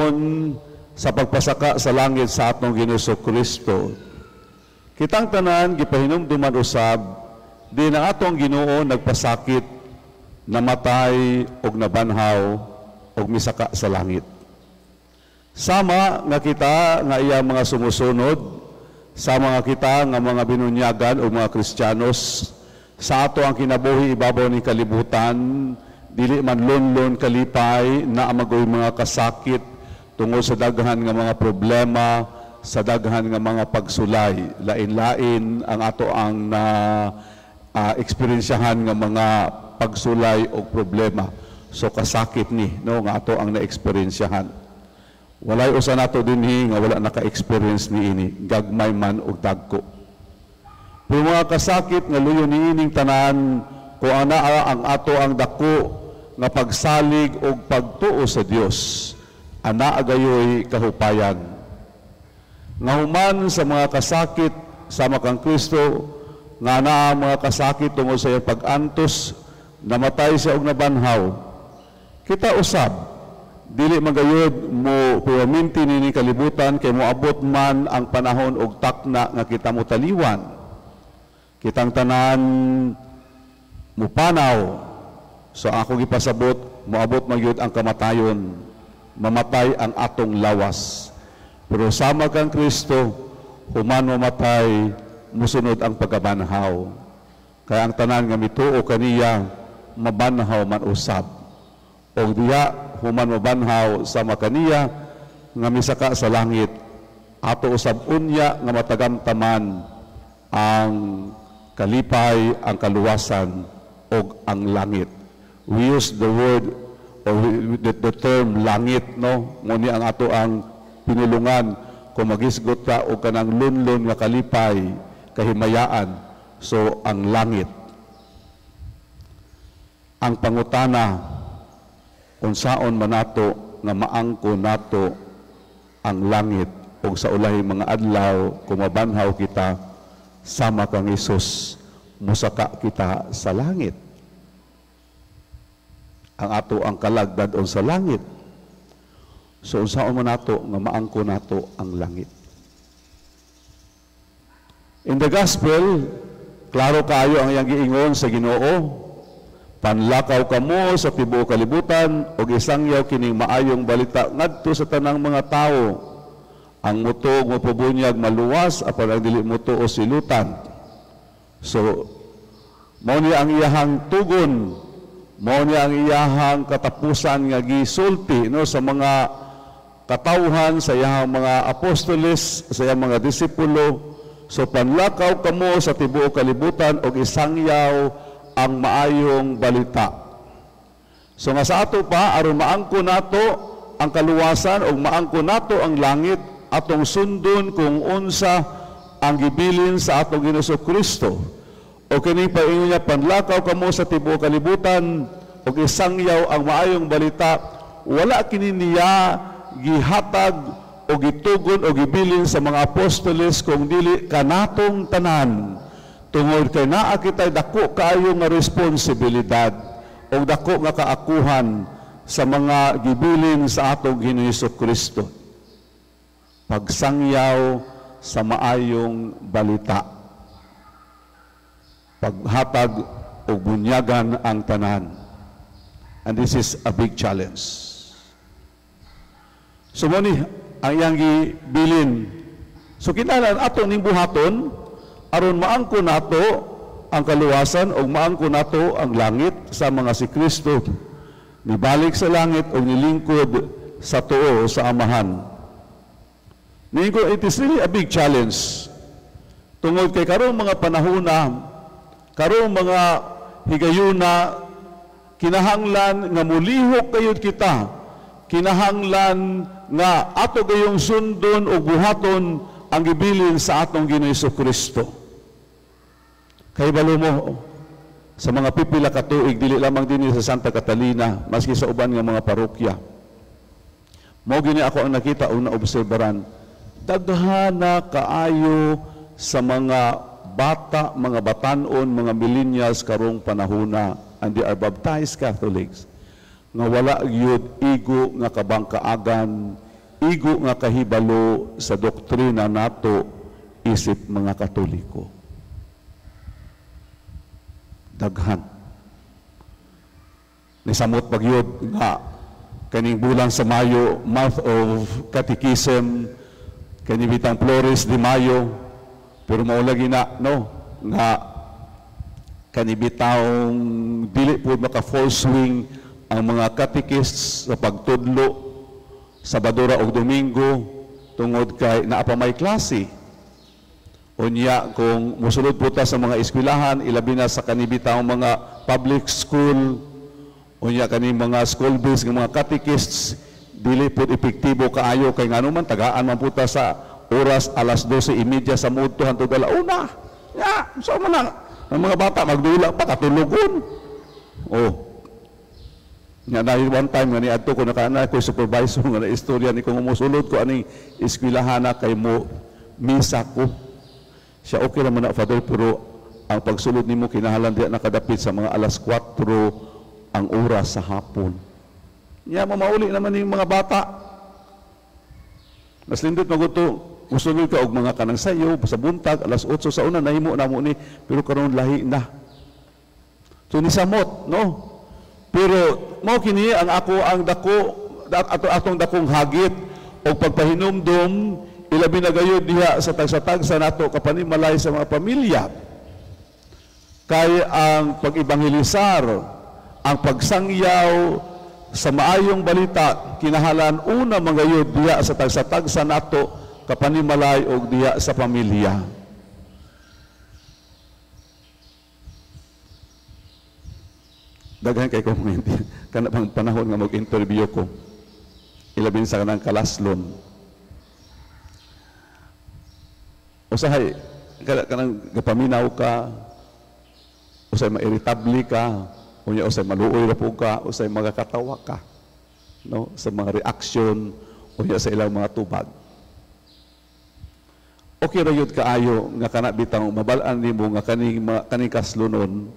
karon sa pagpasaka sa langit sa atong Ginoong Kristo. Kitang tanan gipahinumduman usab din ang atong Ginoo nagpasakit, namatay ug nabanhaw ug misaka sa langit. Sama nga kita nga iya mga sumusunod, sama nga kita nga mga binunyagan o mga Kristiyanos, sa ato ang kinabuhi ibabaw ni kalibutan, dili man lunlun kalipay, naa magoy mga kasakit tungod sa daghan nga mga problema, sa daghan nga mga pagsulay. Lain-lain ang ato ang na eksperyensyahan nga mga pagsulay o problema. So kasakit ni, no, nga ato ang na-eksperyensyahan. Walay usa nato dinhi nga wala naka-experience niini, gagmay man og dagko. Pero mga kasakit nga luyo niining tanan, kung anaa ang ato ang dako nga pagsalig og pagtuo sa Dios, anaa gayoy kahupayan. Nga human sa mga kasakit sama kang Kristo, nga naa ang mga kasakit tungod sa iyang pag-antos, namatay siya og nabanhaw. Kita usab, dili magayod mo permanente nini kalibutan kay moabot man ang panahon og takna nga kita mo taliwan. Kitang tanan mupanaw. So ako gipasabot, moabot magyud ang kamatayon, mamatay ang atong lawas. Pero sama kang Kristo, human mamatay, musunod ang pagkabanhaw. Kaya ang tanan nga mituo kaniya, mabanhaw man usab. O diya, human mabanhaw sama kaniya, nga misaka sa langit, ato usab unya nga matagamtaman ang kalipay, ang kaluwasan, og ang langit. We use the word or the term langit, no? Ngunit ang ato ang pinulungan kung magisgot ka o kanang lunlun nga kalipay, kahimayaan. So, ang langit. Ang pangutana, unsaon man nato nga maangko nato ang langit ug sa ulahing mga adlaw kung mabanhaw kita sama kang Hesus, musaka kita sa langit. Ang ato ang kalag dad-on sa langit. So unsaon man nato nga maangko nato ang langit? In the gospel, klaro kaayo ang iyang giingon sa Ginoo: "Panlakaw kamo sa tibuok kalibutan ug isangyaw kining maayong balita ngadto sa tanang mga tawo. Ang mutuo mopabunyag maluwas, apan ang dili mutuo silutan." So mao ni ang iyahang tugon, mao ni ang iyahang katapusan nga gisulti, no, sa mga katawhan, sa iyahang mga apostoles, sa iyang mga disipulo. So panlakaw kamo sa tibuok kalibutan ug isangyaw ang maayong balita. So nga sa ato pa, aron maangko nato ang kaluwasan ug maangko nato ang langit, atong sundon kung unsa ang gibilin sa atong Ginoong Kristo. O kini paingon niya, "Panlakaw kamo sa tibuok kalibutan ug isangyaw ang maayong balita," wala kini niya gihatag o gitugon o gibilin sa mga apostoles kung dili kanatong tanan, tungod kay naa kitay dako kaayo nga responsibilidad o dako nga kaakuhan sa mga gibilin sa atong Ginoong Kristo. Pagsangyaw sa maayong balita, paghatag og bunyagan ang tanan. And this is a big challenge. So mo ni ang iyang gibilin. So kinahanglan ato ning buhaton aron maangko nato ang kaluwasan o maangko nato ang langit sa mga si Kristo nibalik sa langit o nilingkod sa tuo sa Amahan. Niingon, it is really a big challenge. Tungod kay karong mga panahona, karong mga higayuna, kinahanglan nga mulihok kayod kita. Kinahanglan nga ato gayong sundon o buhaton ang gibilin sa atong Ginoong Kristo. Kay balo mo, sa mga pipila ka tuig, dili lamang dinhi sa Santa Catalina, maski sa uban nga mga parokya. Mao gini ako ang nakita o naobserbaran. Daghana kaayo sa mga bata, mga batanon, mga millennials karong panahona, and they are baptized Catholics, nga wala gyud igo nga kabangkaagan. igo nga kahibalo sa doktrina nato isip mga Katoliko. Daghan. Nisamot pagyud nga kaning bulan sa Mayo, month of catechism, kani bitang Flores de Mayo, pero mao lagi na, no, nga kani bitawng dili po maka full swing ang mga catechists sa pagtudlo Sabado ra og Domingo tungod kay naa pa may klase. Unya kung mosulod po ta sa mga eskwelahan, ilabi na sa kanibitawng mga public school, unya kani mga school-based nga mga catechists, dili pud epektibo kaayo kay ngano man tagaan man po ta sa oras alas 12:30 sa mudto hantod 1:00. Ya, so man na ang mga bata magdula pa katulogon. Oh. Nga dahil one time nga niadto ko nakaana ko supervisor nga na istorya ni kung musulod ko aning eskwelahan na kay mo misa ko. Siya, okay ra man na, Father, pero ang pagsulod nimo kinahanglan diya nakadapit sa mga alas 4 ang oras sa hapon. Nya mamauli naman yung mga bata. Mas lindot maguto, musulod ka og mga kanang sayo sa buntag alas 8 sa una nahimo na mo ni, pero karon lahi na. So nisamot, no? Pero mao kini ang ako ang dako ato atong dakong hagit og pagpahinumdum, ilabi na gayud diha sa tagsa-tagsa nato kapanimalay sa mga pamilya. Kay ang pag-ebanghelisar, ang pagsangyaw sa maayong balita kinahalan una mangayod diha sa tagsa-tagsa nato kapanimalay og diha sa pamilya. Daghan kay ko kana pang panahon nga mag-interview ko, ilabin sa kanang kalaslon. Usahay kanang gapaminaw ka, usay mairitable ka, unya usay maluoy ra pud ka, usay magakatawa ka, no, sa mga reaksyon unya sa ilang mga tubag. Okay ra yud kaayo nga kana bitang mabal-an nimo nga kaning kaslonon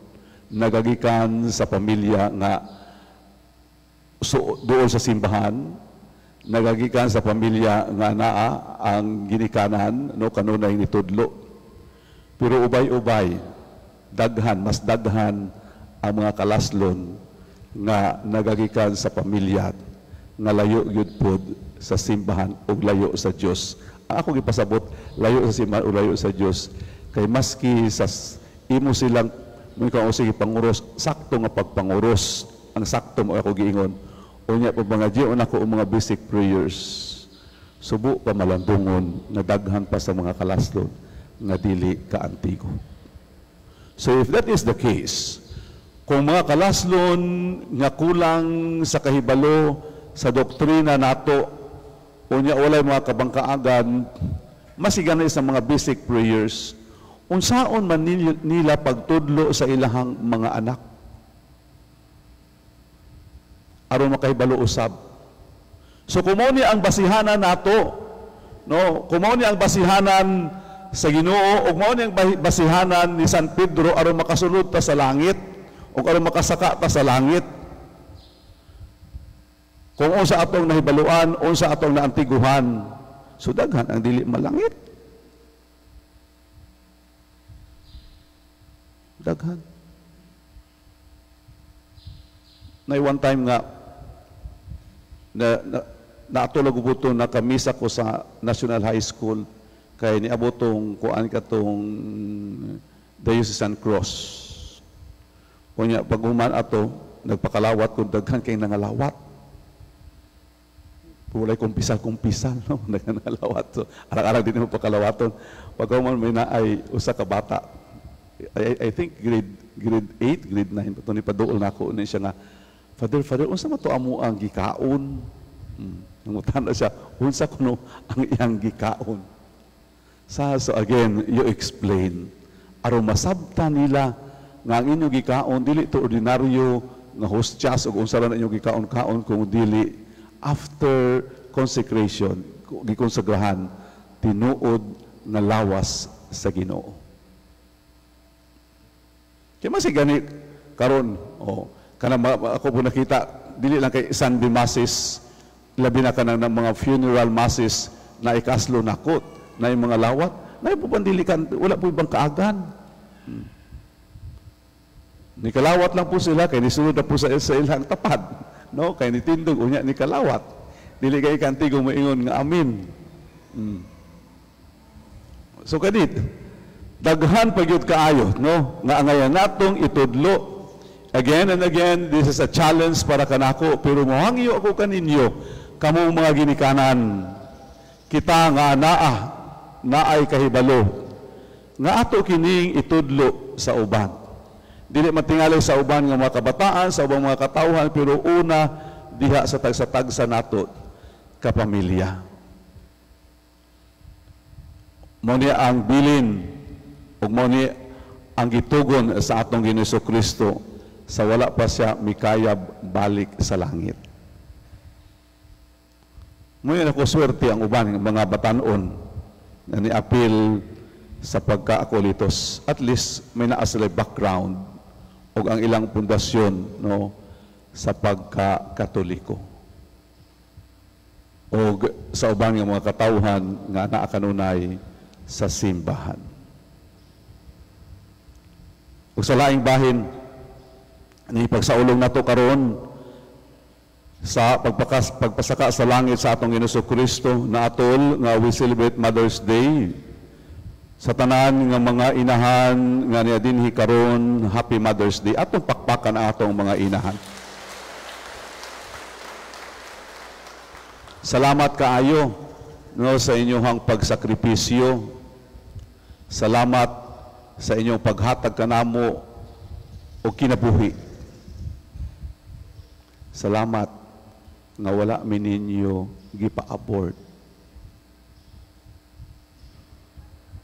nagagikan sa pamilya nga so, doon sa simbahan, nagagikan sa pamilya nga naa ang ginikanan, no, kanunay nitudlo. Pero ubay-ubay, daghan, mas daghan ang mga kalaslon nga nagagikan sa pamilya nga layo gyud pod sa simbahan ug layo sa Dios. Ang ako gipasabot, layo sa simbahan ug layo sa Dios, kay maski sa imo silang mo ikaw sige panguros, sakto nga pagpanguros, ang sakto mo ako giingon. Unya pa mga jion ako ang mga basic prayers. Subo pa malandungon nga daghan pa sa mga kalaslon nga dili kaantigo. So if that is the case, kung mga kalaslon nga kulang sa kahibalo sa doktrina nato, unya walay mga kabangkaagan, masigana sa mga basic prayers, unsaon man nila pagtudlo sa ilahang mga anak aron makahibalo usab. So kung mao ni ang basihanan nato, no, kung mao ni ang basihanan sa Ginoo ug mao ni ang basihanan ni San Pedro aron makasulod ta sa langit ug aron makasaka ta sa langit. Kung unsa atong nahibaluan, unsa atong naantiguhan, so daghan ang dili malangit. Daghan. Na one time nga na naatulog ko to, nakamisa ko sa National High School kay niabotong kuan katong Diocesan Cross. Unya pag human ato nagpakalawat ko, daghan kay nangalawat. Walay kumpisal-kumpisal, no? Nangalawat. So, arang-arang din mo pakalawaton. Pag human may naay usa ka bata. I think grade 8, grade 9 pa to ni paduol nako ni siya nga, Father, Father, unsa man to amo ang gikaon? Nangutana siya, unsa kuno ang iyang gikaon? So again, you explain. Aron masabta nila nga ang inyong gikaon dili to ordinaryo nga hostyas o unsa ra na inyong gikaon-kaon, kung dili after consecration, gikonsagrahan, tinuod nga lawas sa Ginoo. Kaya mas gani karon, oh, kana ako po nakita dili lang kay Sunday masses, Labi na kanang ng mga funeral masses na ikaslo nakot, na yung mga lawat, na po pandilikan, wala po ibang kaagan. Nikalawat lang po sila, kay nisulod na po sa ilang tapad. No? Kay nitindog, unya nikalawat. Dili kay kantigo moingon nga amin. So kanit, daghan pa gyud kaayo, no? Nga angayan natong itudlo. Again and again, this is a challenge para kanako, pero mohangyo ako kaninyo, kamong mga ginikanan, kita nga naa, naay kahibalo, nga ato kining itudlo sa uban. Dili matingali sa uban nga mga kabataan, sa ubang mga katawhan, pero una diha sa tagsa-tagsa nato kapamilya. Mao ni ang bilin ug mao ni ang gitugon sa atong Ginoong Kristo sa wala pa siya mikayab balik sa langit. Mao ako swerte ang uban ng mga batanon na niapil sa pagka-akolitos. At least may naa sila background o ang ilang pundasyon, no, sa pagka-Katoliko. O sa uban nga mga katawhan nga naa kanunay sa simbahan. Ug sa laing bahin, ni pagsaulog nato karon sa pagpasaka sa langit sa atong Ginoong Kristo na atol nga we celebrate Mother's Day. Sa tanan nga mga inahan nga niya dinhi karon, Happy Mother's Day. Atong pakpakan ang atong mga inahan. Salamat kaayo, no, sa inyong pagsakripisyo. Salamat sa inyong paghatag kanamo o kinabuhi. Salamat nga wala mi ninyo gipa-abort.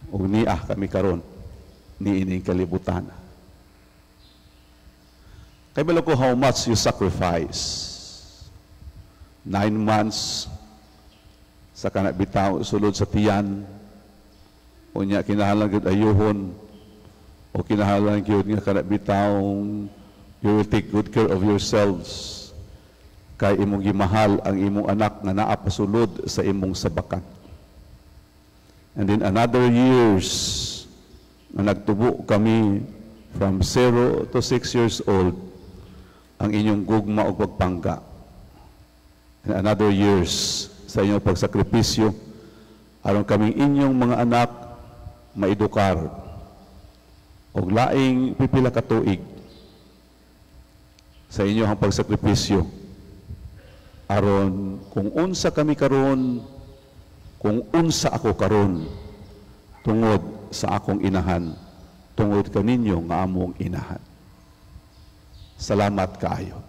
Og niya kami karon niining kalibutan. Kay balo ko how much you sacrifice. 9 months sa kana bitaw sulod sa tiyan, unya kinahanglan gyud ayuhon o kinahanglan gyud nga kana bitaw you will take good care of yourselves kay imong gimahal ang imong anak nga naa pasulod sa imong sabakan. And then another years na nagtubo kami from 0 to 6 years old, ang inyong gugma o pagpangga. And another years sa inyong pagsakripisyo aron kaming inyong mga anak maedukar og laing pipila ka tuig sa inyong pagsakripisyo aron kung unsa kami karon, kung unsa ako karon, tungod sa akong inahan, tungod kaninyo nga among inahan. Salamat kaayo.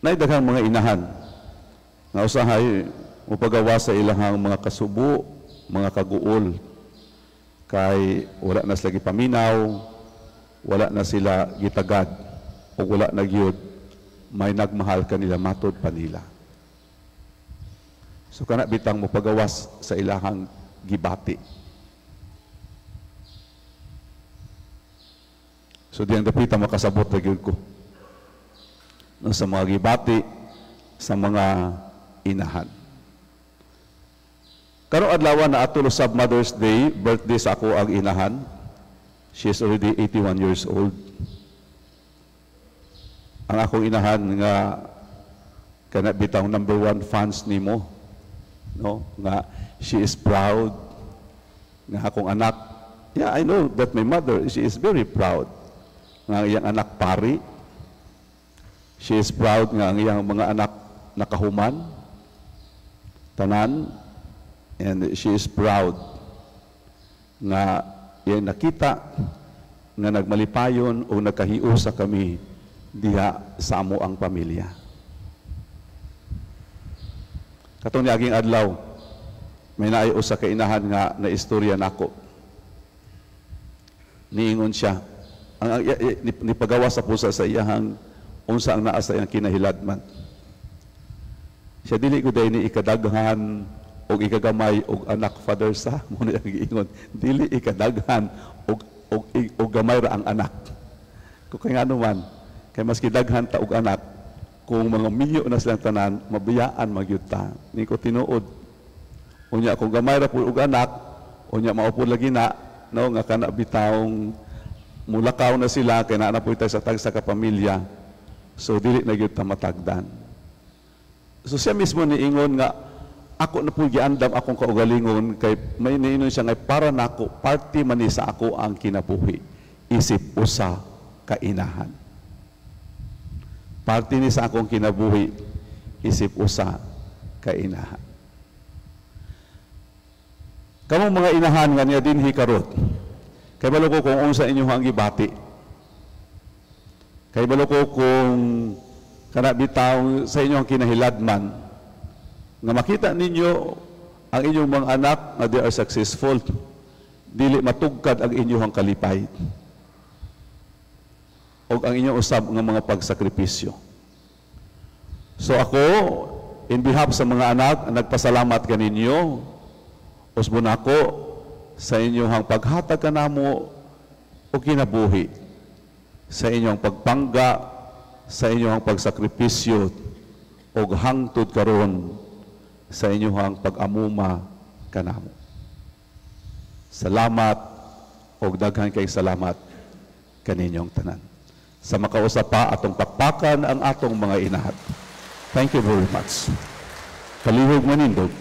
Nay daghang mga inahan nga usahay mopagawa sa ilahang mga kasubo, mga kaguol, kay wala na sila gipaminaw, wala na sila gitagad, o wala na gyud may nagmahal kanila matod pa nila. So kana bitang mopagawas sa ilahang gibati. So diyang dapita makasabot na gyud ko, no, sa mga gibati sa mga inahan. Karong adlaw na atol sa Mother's Day, birthday sa ako ang inahan. She is already 81 years old. Ang akong inahan nga kana bitaw number one fans nimo, no, nga she is proud nga akong anak. Yeah, I know that my mother, she is very proud nga ang iyang anak pari. She is proud nga ang iyang mga anak nakahuman tanan, and she is proud nga iyang nakita nga nagmalipayon o nagkahiusa kami diha sa amo ang pamilya. Katong niaging adlaw, may naay usa ka inahan nga na istorya nako. Niingon siya, ang nipagawa sa pusa sa iyahang unsa ang naa sa iyang kinahiladman. Siya, "Dili ko dahil ni ikadaghan og ikagamay og anak, Father," sa mo na ang giingon, "Dili ikadaghan og gamay ra ang anak." Kung kay ngano man, kay maski daghan ta og anak, Kung mga minyo na silang tanan, mabiyaan magyud ta. Ni ko tinuod. Unya kung gamay ra pud og anak, unya mao pud lagi na, no, nga kana bitawng mulakaw na sila kay naa na pud sa tagsa ka pamilya. So dili na gyud ta matagdan. So siya mismo niingon nga ako na po giandam akong kaugalingon kay may niingon siya nga para nako, parte man ni sa ako ang kinabuhi isip usa ka inahan. Parte ni sa akong kinabuhi isip usa ka inahan. Kamong mga inahan nga niya dinhi karon, kay balo ko kung unsa inyong ang gibati. Kay balo ko kung kana bitaw sa inyong kinahiladman nga makita ninyo ang inyong mga anak nga they are successful, dili matugkad ang inyong kalipay o ang inyong usab nga mga pagsakripisyo. So ako, in behalf sa mga anak, nagpasalamat kaninyo, usbon ako sa inyong paghatag kanamo o kinabuhi, sa inyong pagpangga, sa inyong pagsakripisyo, o hangtod karon sa inyong pag-amuma kanamo. Salamat og daghan kay salamat kaninyong tanan. Sa makausa pa, atong pakpakan ang atong mga inahan. Thank you very much. Kalihog manindog.